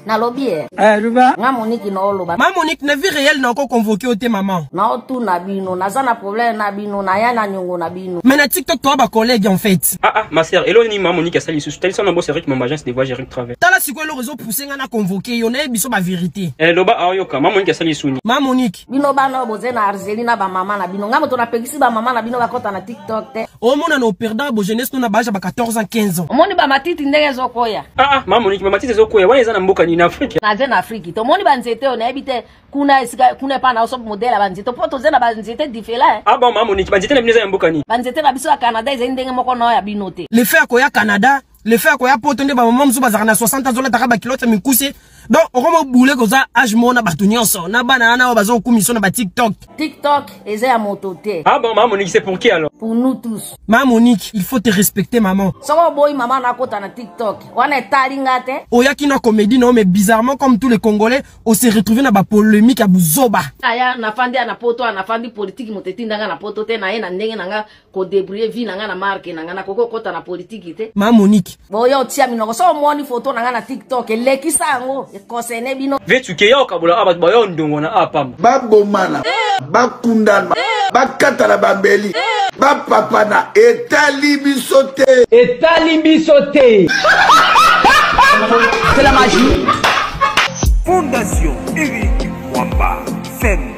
Nalobi e. Eh, loba. Nga Monique na oloba. Ma Monique, na vie réelle na ko convoquer yo te maman. Naotuna bino, naza na problème na bino, naya na niongo na bino. Mais na TikTok toi ba collègue en fait. Ah ah, ma sœur, eloni ma Monique asali lisusu. Talisa na boss Eric mama agence de voyage Eric Travel. Tala sikoyo eloko ezo pousser nga na convoquer yo, nayebi biso ba vérité. Eh, loba aoyoka, ma Monique asali lisusu nini? Ma Monique. Bino bana oyo boze na arzeli na bamama na bino. Nga moto napekisi bamama na bino bakɔta na TikTok te. Omona na operdant bo jeunesse no na ba âge ya ba 14 ans 15 ans. Omoni bamatiti ndenge ezokoya. Ah ah, ma Monique, mamatiti ezokwea, wana eza na mboka nini na Afrique? Naze na Afrique te. Omoni banzete oyo nayebi te kuna esika kuna epa na osope modele ya banzete mpo toze na banzete diferent. Ah bon, ma Monique, banzete na bino eza ya mboka nini? Banzete na biso ya Canada ezali ndenge moko na oyo ya bino te. Le fait ya koya Canada, le fait ya koya poto nde bamama mosusu bazalaka na 60 ans azolataka bakilote ya mikuse. Donc okoma obule koza âge moko na bato nyonso na bana wana oyo bazokumisa na ba TikTok. TikTok eza ya moto te. Ah bon, ma Monique, c'est pour qui alors? Pour nous tous. Ma Monique, il faut te respecter maman. Soki oboyi mama nakota na TikTok wana etali nga te. Oyaki na comédie non mais bizarrement comme tous les Congolais, on s'est retrouvé na ba polémique ya buzoba. Aya nafandi ya na poto, nafandi politiki moto etindanga na poto te, naye na ndenge na nga kodébrouiller vie na nga na marke na nga, nakoki kokota na politiki te. Ma Monique. Boyo otia minoko so omoni foto na nga na TikTok elekisa yango ekonserne bino. Vetuke ya okabola a bato bayo ndongo na a pamba. Babomana, bakundana, bakatana bambeli, bapapana, etali biso te. Etali biso te. C'est la magie. Fondation Eric Mwamba, FEM.